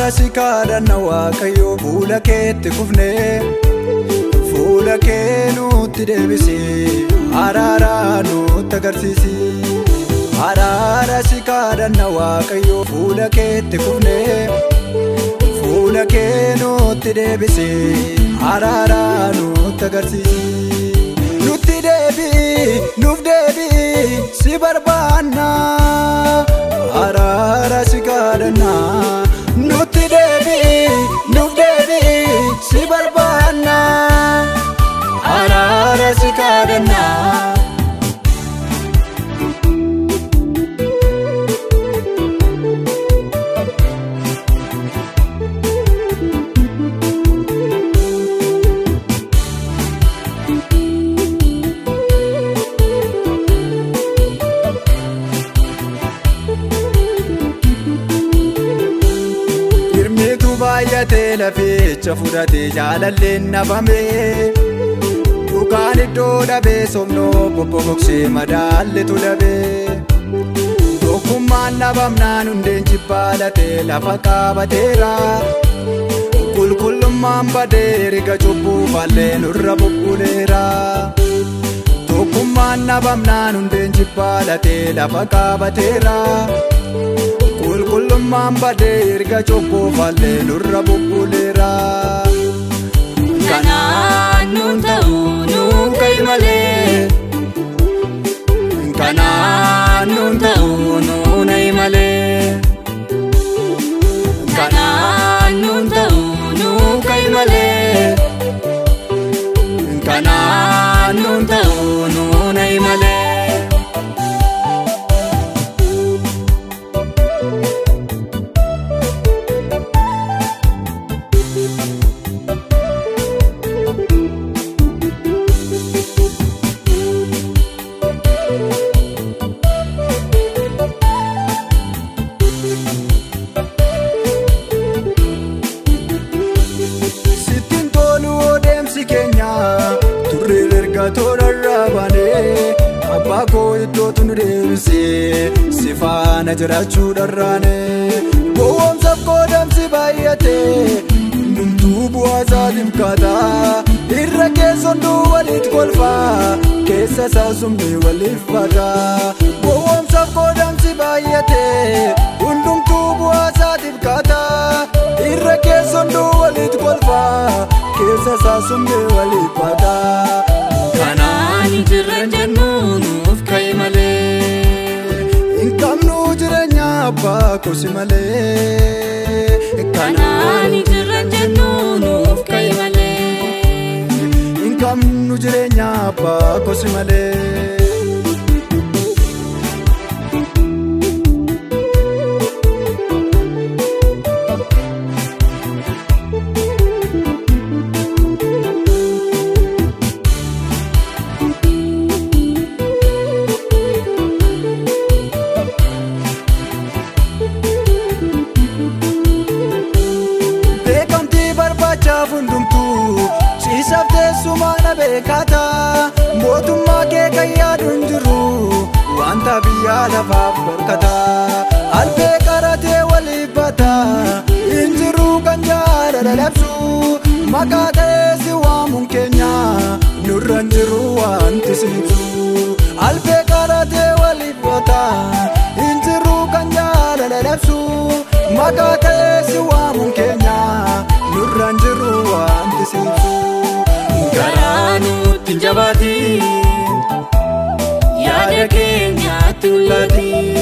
Araara si kadhanna Waaqayyo fuula keetti kufne, fuula kee nutti deebisi, araara nutti agarsiisi. Araara si kadhanna Waaqayyo fuula keetti kufne, fuula kee nutti deebisi, araara nutti agarsiisi. Nutti deebi'i, nuuf deebi'i, si barbaanna. Araara si kadhanna. Nutti deebi'i, nuuf deebi'i, si barbaanna. Araara si kadhanna. Baay'atee laficha fudhatee jaalalleen nabame, dhugaan iddoo dhabee somnoo boboboksee madaallitu dhabee. Tokkummaan dhabamnaan hundeen jibbaalatee lafa qaabateera. Qulqullummaan badee riga cubbuu faallee nurra bubbuleera. Tokkummaan dhabamnaan hundeen jibbaalatee lafa qaabateera. Qulqullummaan badee erga cubbuu faallee nurra bubbuleera. Kanaan nuun ta'u nuu ka'i malee. Kanaan nuun ta'u nuu na'i malee. Kanaan nuun ta'u nuu ka'i malee. Kanaan nuun ta'u nuu na'i malee. Sittiin tolu odeemsi keenya turre erga toorarraa baanee, abbaa koo iddootu nu deebisee si faana jiraachuu dharraane. Gowwoomsaaf qoodamsi baay'atee hundumtuu bu'aa isaatiif kaata. Irra keessoon walitti kolfaa keessa isaa sumni waliif baata. Gowwoomsaaf qoodamsi baay'atee hundumtuu bu'aa isaatiif kaata. Irra keessoon walitti kolfaa keessa isaa sumni waliif baata. Kanaan jirra jennu nuuf ka'i malee. Hin qabnu jireenya abbaa koo si malee. Kanaan jirra jennu nuuf ka'i malee. Hin qabnu jireenya abbaa koo si malee. Beekamtii barbaachaaf hundumtuu ciisaaf teessuma na beekata. Mootummaa kee kan yaadu hin jiru wanta biyya lafaaf barkata. Albee qaratee waliif bata hin jiru kan jaalala labsu. Maqaa ta'ee si waamuun keenya nurra hin jiru wanti si ibsu. Albee qaratee waliif bata hin jiru kan jaalala labsu. Maqaa ta'ee si waamuun keenya nurra hin jiru wanti si ibsu. Garaa nutti hin jabaatiin, yaada keenyatti mul'atiin.